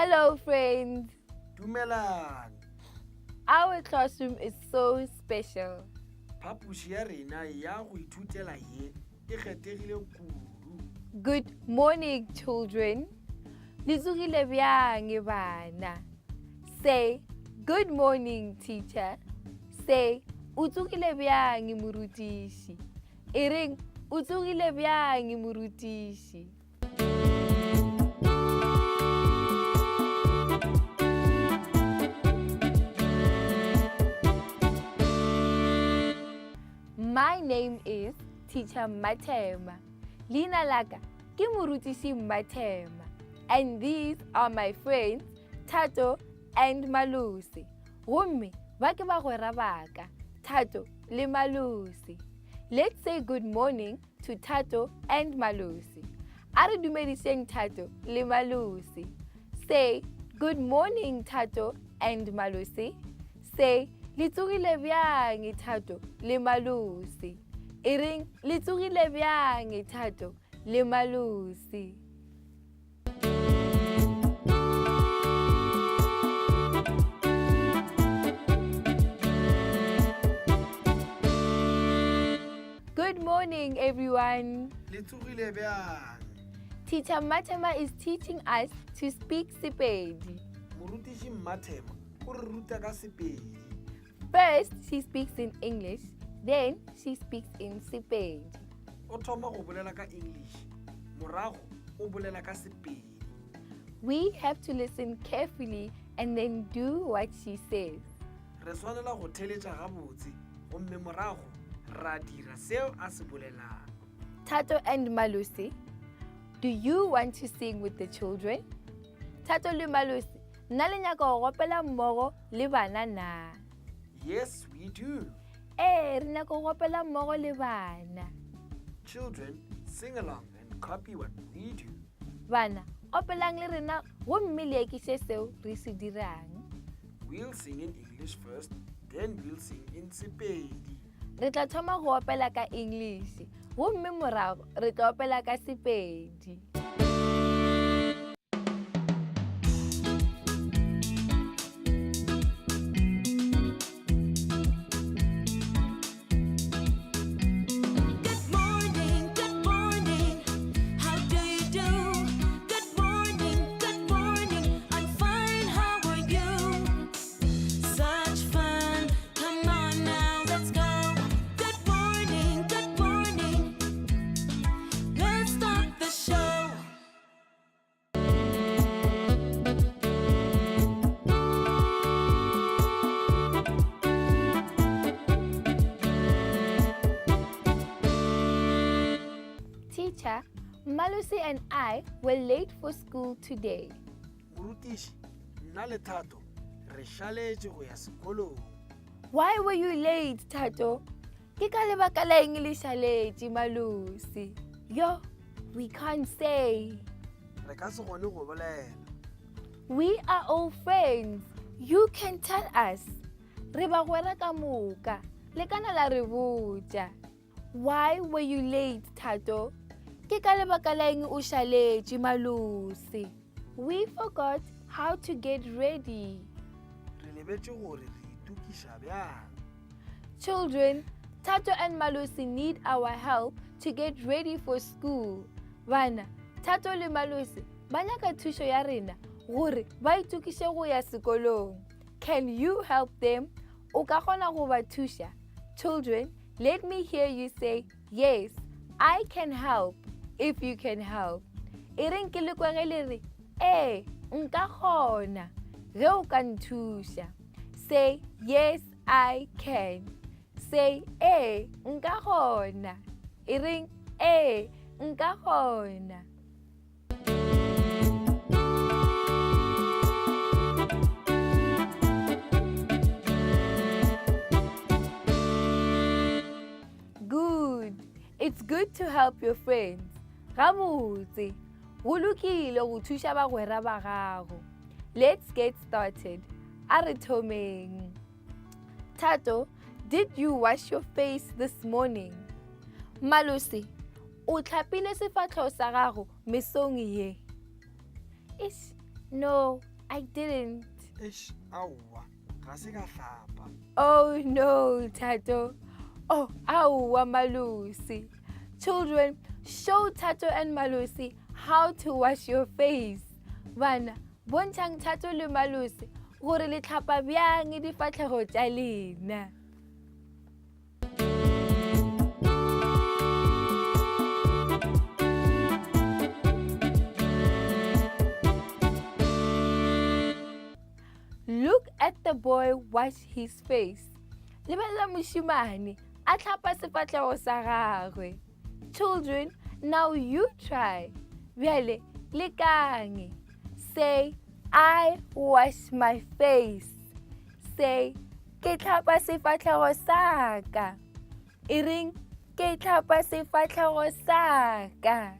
Hello, friends. Dumelang. Our classroom is so special. Phapoši ya rena ya go ithutela ye e kgethegile kudu. Good morning, children. Le tsogile bjang bana? Say, good morning, teacher. Say, o tsogile bjang morutiši? E reng, o tsogile bjang morutiši? My name is Teacher Mathema. Leina la ka ke Morutiši Mathema. And these are my friends Thato and Malose. Gomme ba ke bagwera ba ka, Thato le Malose. Let's say good morning to Thato and Malose. A re dumedišeng Thato le Malose. Say good morning Thato and Malose. Say le tsogile bjang Thato le Malose. E reng le tsogile bjang Thato le Malose. Good morning, everyone. Le tsogile bjang? Teacher Mathema is teaching us to speak Sepedi. Morutiši Mmathema o re ruta ka Sepedi. First, she speaks in English, then she speaks in Sepedi. O thoma go bolela ka English, morago o bolela ka Sepedi. We have to listen carefully and then do what she says. Re swanela go theletša gabotse gomme morago ra dira seo a se bolelang. Thato and Malusi, do you want to sing with the children? Thato le Malusi, na le nyaka go gopela mmogo le bana na? Yes, we do. Ee, re nyaka go gopela mmogo le bana. Children, sing along and copy what we do. Bana, opelang le rena gomme le ekiše seo re se dirang. We'll sing in English first, then we'll sing in Sepedi. Re tla thoma go opela ka English gomme morago re tla opela ka Sepedi. Good morning, good morning. How do you do? Good morning, good morning. I'm fine, how are you? Such fun. Come on now, let's go. Good morning, good morning. Let's start the show. Teacher, Malusi and I were late for school today. Morutiši, nna le Thato re šaletše go ya sekolong. Why were you late, Thato? Ke ka lebaka la eng le šaletše, Malusi? Yo, we can't say. Re ka se kgone go bolela. We are all friends. You can tell us. Re bagwera ka moka. Le ka na la re botša. Why were you late, Thato? Ke ka lebaka la eng o šaletše, Malusi? We forgot how to get ready. Re lebetše gore re itokiša bjang. Children, Thato and Malusi need our help to get ready for school. Bana, Thato le Malusi ba nyaka thušo ya rena gore ba itokiše go ya sekolong. Can you help them? O ka kgona go ba thuša? Children, let me hear you say, yes, I can help if you can help. E reng ke le kwe ge le re, ee, nka kgona ge o ka nthuša. Say, yes, I can. Say, ee, nka kgona. E reng, ee, nka kgona. Good. It's good to help your friends. Gabotse. Go lokile go thuša bagwera ba gago. Let's get started. A re thomeng. Thato, did you wash your face this morning? Malose, o hlapile sefahlogo sa gago mesong ye? Ish, no. I didn't. Eish, aowa, ga se ka hlapa. Oh no, Thato. Oh, aowa, Malusi. Children, show Thato and Malusi how to wash your face. Bana, bontšhang Thato le Malusi gore le hlapa bjang difahlego tša lena. Look at the boy wash his face. Lebelela mošemane a hlapa sefahlego sa gagwe. Children, now you try. Bjale, lekang. Say, I wash my face. Say, ke hlapa sefahlego sa ka. E reng, ke hlapa sefahlego sa ka.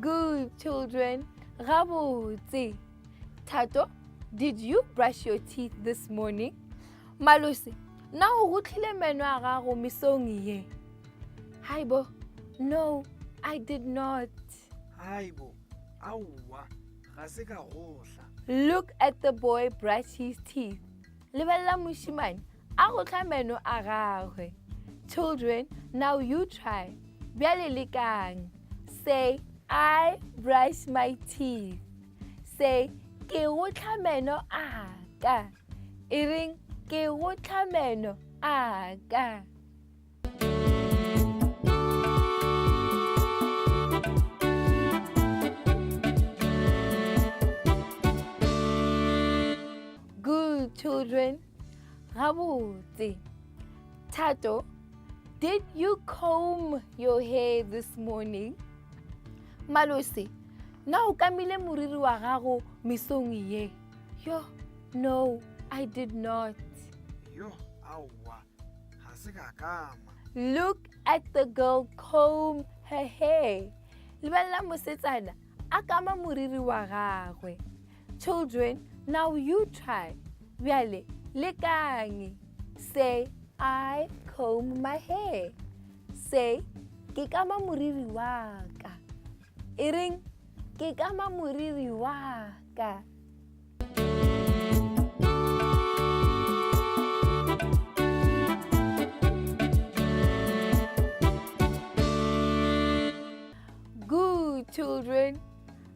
Good children, gabotse. Thato, did you brush your teeth this morning? Malose, na o gotlhile meno a gago mesong ye? Haibo, no, I did not. Haibo, aowa, ga se ka gohla. Look at the boy brush his teeth. Lebelela mošemane a gohla meno a gagwe. Children, now you try. Bjale lekang. Say, I brush my teeth. Say, ke gohla meno a ka. E reng, ke gohla meno a ka. Good children. Gabotse. Thato, did you comb your hair this morning? Malose, na o kamile moriri wa gago mesong ye? Yo, no, I did not. Yo, aowa, ga se ka kama. Look at the girl comb her hair. Lebelela mosetsana a kama moriri wa gagwe. Children, now you try. Bjale, lekang. Say, I comb my hair. Say, ke kama moriri wa ka. E reng, ke kama moriri wa ka. Good children,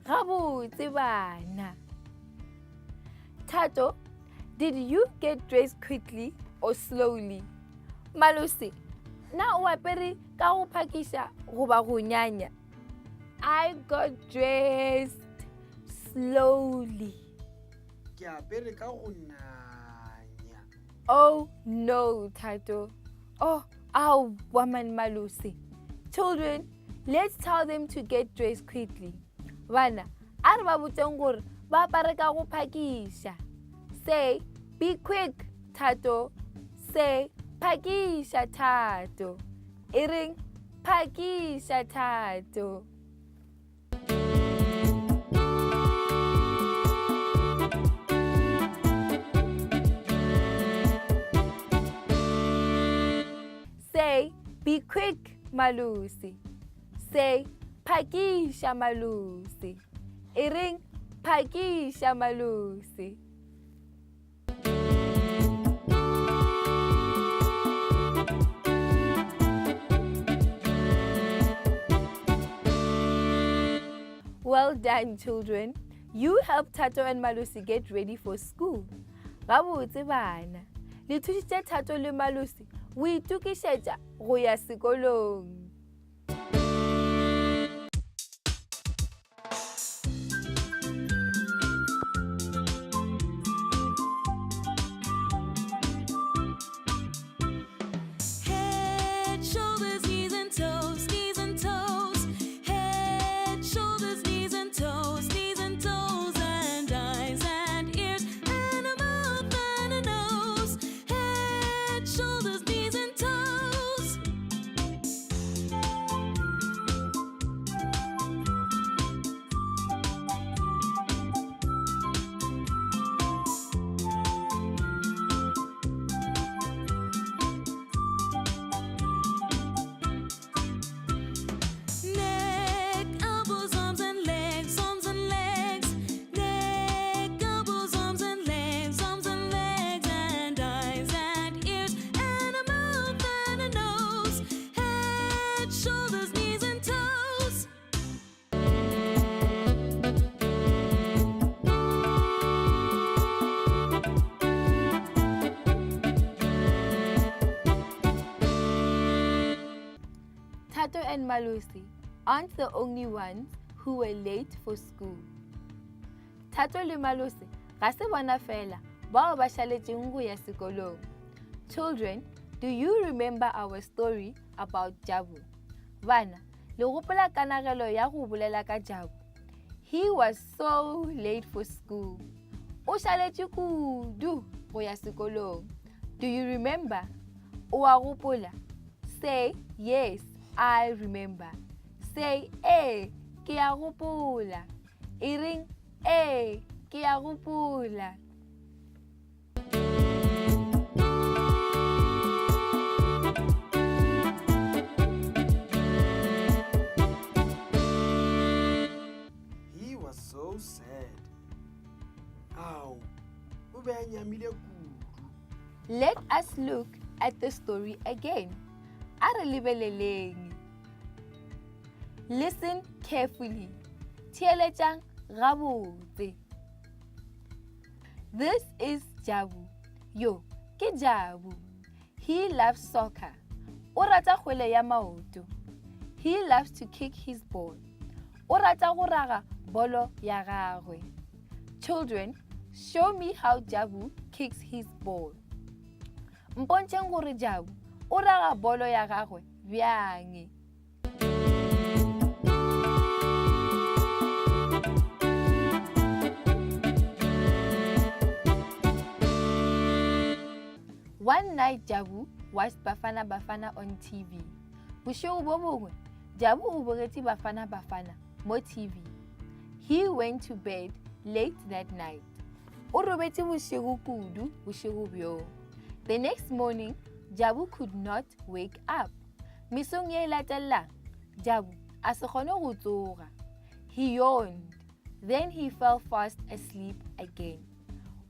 gabotse bana. Thato, did you get dressed quickly or slowly? Malose, na o apere ka go phakiša goba go nyanya? I got dressed slowly. Ke apere ka go nanya. Oh no, Thato. Oh, aowa man Malose. Children, let's tell them to get dressed quickly. Bana, a re ba botseng gore ba apare ka go phakiša. Say, be quick, Thato. Say, phakiša, Thato. E reng, phakiša, Thato. Say, be quick, Malusi. Say, phakiša, Malusi. E reng, phakiša, Malusi. Well done, children. You helped Thato and Malusi get ready for school. Gabotse bana. Le thušitše Thato le Malusi go itokišetša go ya sekolong. Head, shoulders, knees and toes, knees and toes. Head, shoulders, knees and toes, knees and toes, and eyes and ears, and a mouth and a nose. Head, shoulders, knees and toes. Thato and Malusi aren't the only ones who were late for school. Thato le Malusi ga se bona fela bao ba šaletšeng go ya sekolong. Children, do you remember our story about Jabu? Bana, le gopola kanagelo ya go bolela ka Jabu? He was so late for school. O šaletše kudu go ya sekolong. Do you remember? O a gopola? Say yes, I remember. Say ee, ke a gopola. E reng ee, ke a gopola. He was so sad. Ao, o be a nyamile kudu. Let us look at the story again. A re lebeleleng. Listen carefully. Theeletšang gabotse. This is Jabu. Yo, ke Jabu. He loves soccer. O rata kgwele ya maoto. He loves to kick his ball. O rata go raga bolo ya gagwe. Children, show me how Jabu kicks his ball. Mpontšheng gore Jabu o raga bolo ya gagwe bjang. One night Jabu watched Bafana Bafana on TV. Bošego bo bongwe, Jabu o bogetše Bafana Bafana mo TV. He went to bed late that night. O robetše bošego kudu bošego bjoo. The next morning, Jabu could not wake up. Mesong ye e latelelang, Jabu a se kgone go tsoga. He yawned. Then he fell fast asleep again.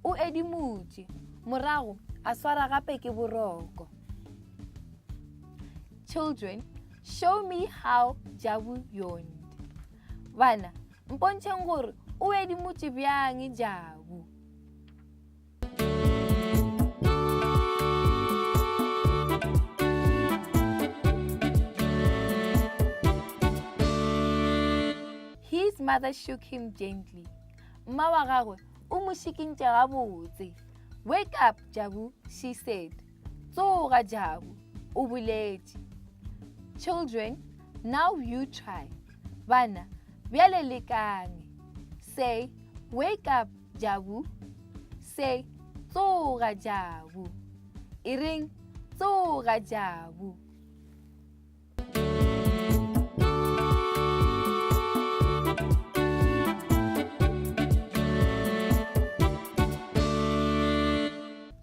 O edimotše, morago a swara gape ke boroko. Children, show me how Jabu yawned. Bana, mpontšheng gore o edimotše bjang Jabu. His mother shook him gently. Mma wa gagwe o mo šikintše gabotse. Wake up, Jabu, she said. Tsoga, Jabu, o boletše. Children, now you try. Bana, bjale lekang. Say, wake up, Jabu. Say, tsoga Jabu. E reng, tsoga Jabu.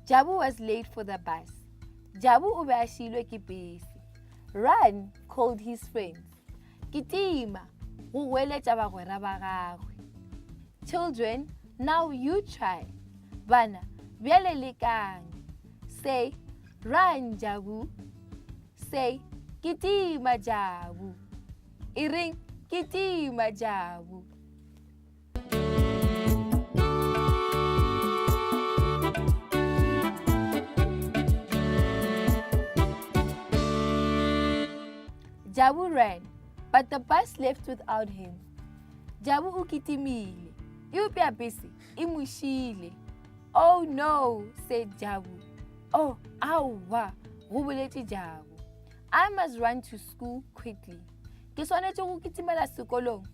Jabu was late for the bus. Jabu o be a šiilwe ke pese. Run, called his friends. Kitima, go goeletša bagwera ba gagwe. Children, now you try. Bana, bjale lekang. Say, run, Jabu. Say, kitima, Jabu. E reng, kitima, Jabu. Jabu ran, but the bus left without him. Jabu o kitimile, eupša bese e mo šiile. Oh no, said Jabu. Oh, aowa, go boletše Jabu. I must run to school quickly. Ke swanetše go kitimela sekolong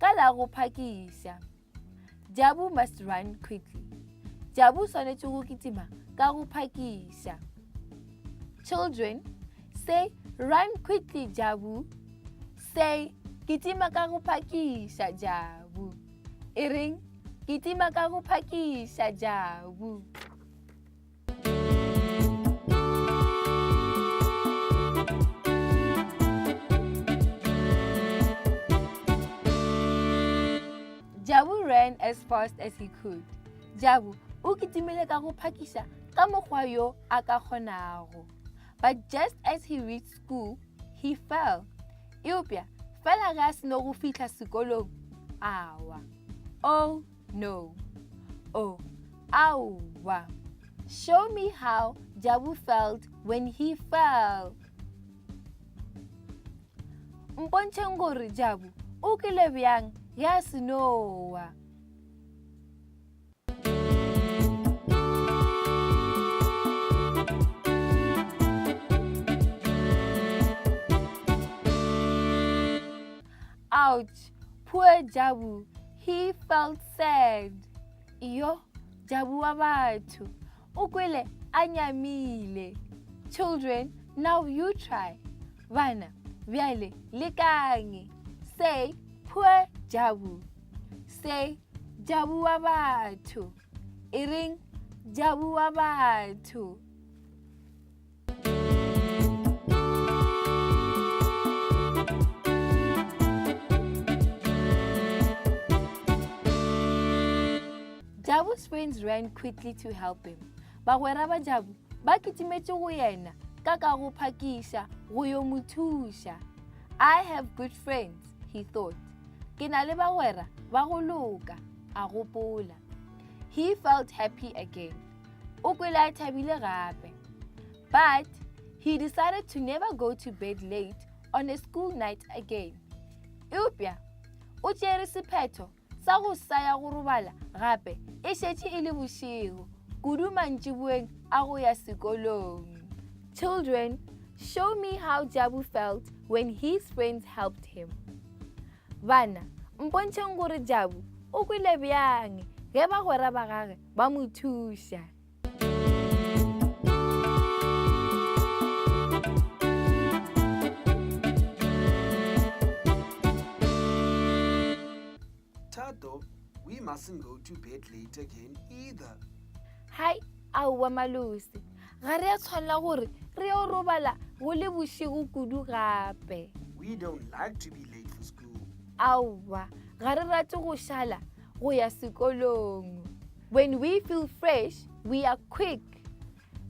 ka la go phakiša. Jabu must run quickly. Jabu o swanetše go kitima ka go phakiša. Children, say run quickly Jabu. Say kitima ka go phakiša Jabu. E reng kitima ka go phakiša Jabu. Jabu ran as fast as he could. Jabu o kitimile ka go phakiša ka mokgwa yo a ka kgonago. But just as he reached school, he fell. Eupša fela ge a seno go fihla sekolong, a wa. Oh No. Oh, aowa. Show me how Jabu felt when he fell. Mpontšheng gore Jabu o kwele bjang ge a seno wa. Ouch, poor Jabu, he felt sad. Iyo, Jabu wa batho, o kwele a nyamile. Children, now you try. Bana, bjale lekang. Say, poor Jabu. Say, Jabu wa batho. E reng, Jabu wa batho. Jabu's friends ran quickly to help him. Bagwera ba Jabu ba kitimetše go yena ka ka go phakiša go yo mo thuša. I have good friends, he thought. Ke na le bagwera ba go loka, a gopola. He felt happy again. O kwele a thabile gape. But he decided to never go to bed late on a school night again. Eupša o tšere sephetho sa go sa ya go robala gape e šetše e le bošego kudu mantšiboeng a go ya sekolong. Children, show me how Jabu felt when his friends helped him. Bana, mpontšheng gore Jabu o kwele bjang ge bagwera ba gage ba mo thuša. Thato, we mustn't go to bed late again either. Hai, aowa Malosi, ga re a tshwanela gore re yo robala go le bošego kudu gape. We don't like to be late for school. Aowa, ga re rate go šala go ya sekolong. When we feel fresh, we are quick.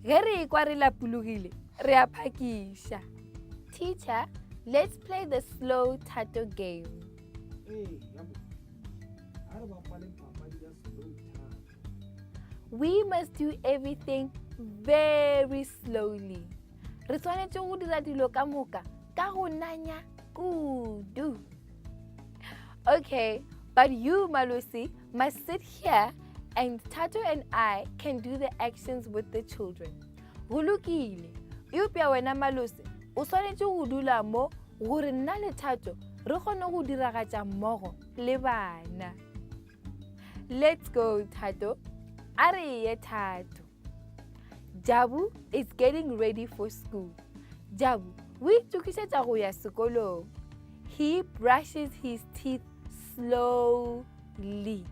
Ge re ekwa re lapologile, re a phakiša. Teacher, let's play the slow Thato game. Ee, ya mo. A re bapaleng papadi ya slow Thato. We must do everything very slowly. Re swanetše go dira dilo ka moka ka go nanya kudu. Okay, but you, Malusi, must sit here and Thato and I can do the actions with the children. Go lokile. Eupša wena Malusi, o swanetše go dula mo gore nna le Thato re kgone go diragatša mmogo le bana. Let's go, Thato. A re ye, Thato. Jabu is getting ready for school. Jabu o itokišetša go ya sekolong. He brushes his teeth slowly.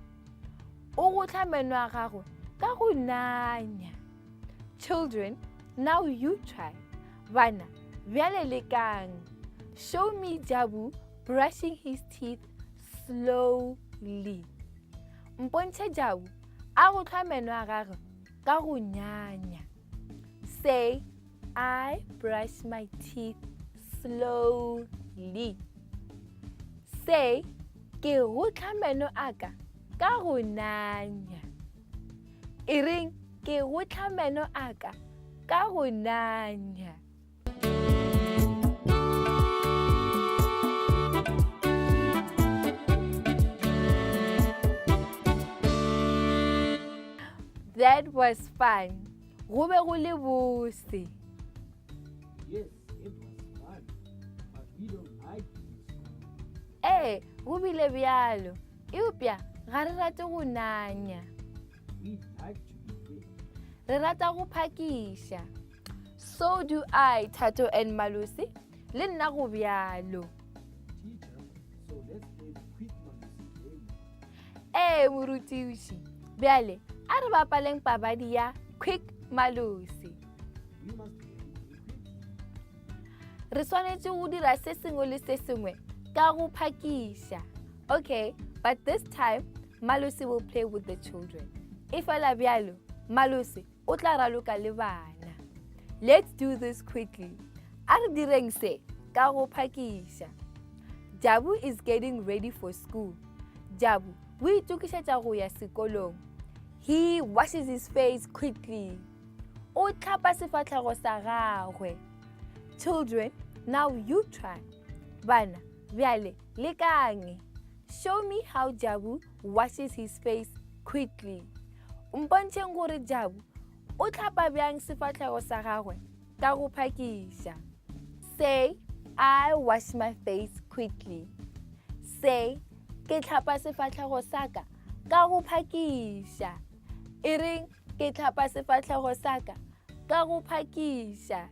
O gotla meno a gagwe ka go nanya. Children, now you try. Bana, bjale lekang. Show me Jabu brushing his teeth slowly. Mpontšhe Jabu a gotlwa meno a gagwe ka go nyanya. Say, I brush my teeth slowly. Say, ke gotla meno a ka ka go nanya. E reng ke gotla meno a ka ka go nanya. That was fun. Go be go le bose. Yes, it was fun. But we don't like being slow. Ee, go bile bjalo. Eupša ga re rate go nanya. We like to be quick. Re rata go phakiša. So do I, Thato and Malusi. Le nna go bjalo. Teacher, so let's play the quick Malusi game. Ee, morutiši. Bjale, a re bapaleng papadi ya Quick Malusi. We must do everything quickly. Re swanetše go dira se sengwe le se sengwe ka go phakiša. Okay, but this time Malusi will play with the children. Efela bjalo, Malusi o tla raloka le bana. Let's do this quickly. A re direng se ka go phakiša. Jabu is getting ready for school. Jabu o itokišetša go ya sekolong. He washes his face quickly. O tlhapa sefahlego sa gagwe. Children, now you try. Bana, Bjale lekang. Show me how Jabu washes his face quickly. Mpontšheng gore Jabu o tlhapa bjang sefahlego sa gagwe ka go phakiša. Say, I wash my face quickly. Say, ke tlhapa sefahlego sa ka ka go phakiša. E reng ke tlhapa sefahlego sa ka ka go phakiša.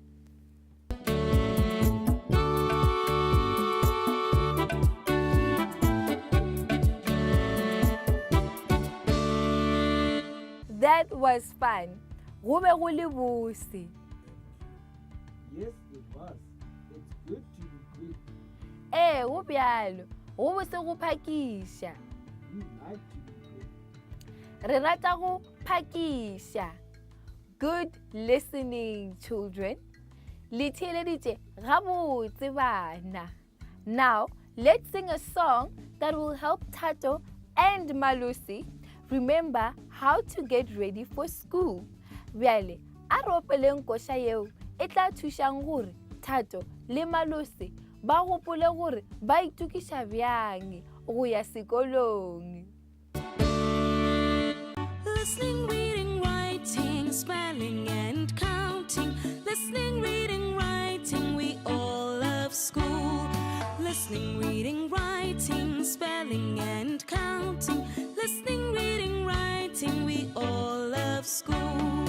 That was fun. Go be go le bose. Yes, it was. It's good to be quick. Ee, go bjalo. Go bose go phakiša. We like to be quick. Re rata go phakiša. Good listening, children. Le theeleditše gabotse bana. Now, let's sing a song that will help Tato and Malusi remember how to get ready for school. Bjale, a re opeleng koša yeo e tla thušang gore Thato le Malusi ba gopole gore ba itokiša bjang go ya sekolong. Listening, reading, writing, spelling and counting. Listening, reading, writing, we all love school. Listening, reading, writing, spelling and counting. Listening, reading, writing, we all love school.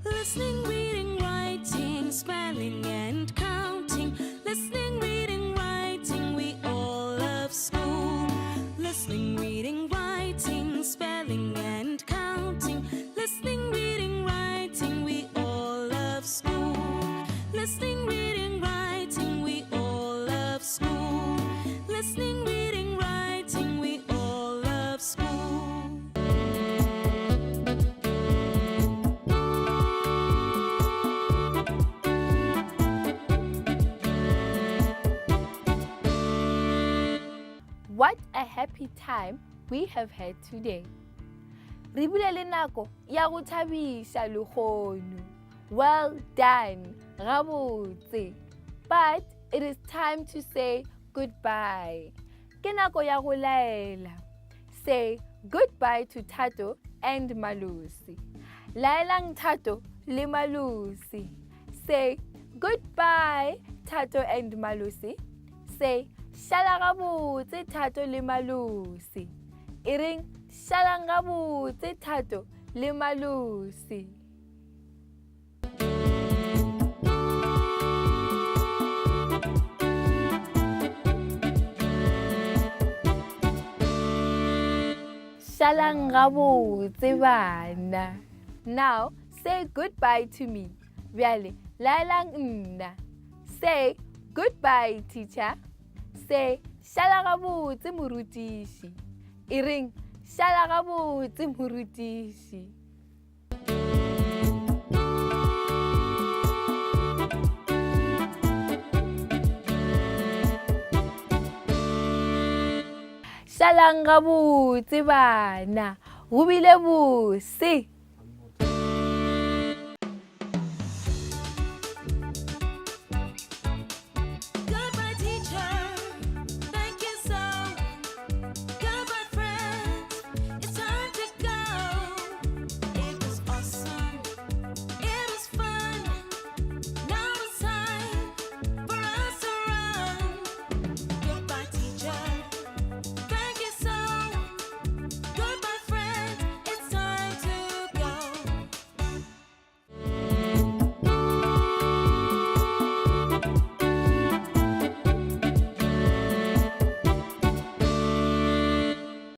Listening, reading, writing, spelling and counting. Listening, reading, writing, we all love school. Listening, reading, writing, spelling and counting. Listening, reading, writing, we all love school. Listening, reading, writing, we all love school. Listening, reading, writing, we all love school. What a happy time we have had today. Re bile le nako ya go thabiša lehono. Well done, gabotse. But it is time to say goodbye. Ke nako ya go laela. Say goodbye to Thato and Malusi. Laelang Thato le Malusi. Say goodbye Thato and Malusi. Say šala gabotse Thato le Malusi. E reng šalang gabotse Thato le Malusi. Šalang gabotse bana. Now say goodbye to me. Bjale laelang nna. Say goodbye teacher. Say šala gabotse morutiši. E reng šala gabotse morutiši. Šalang gabotse bana, go bile bose.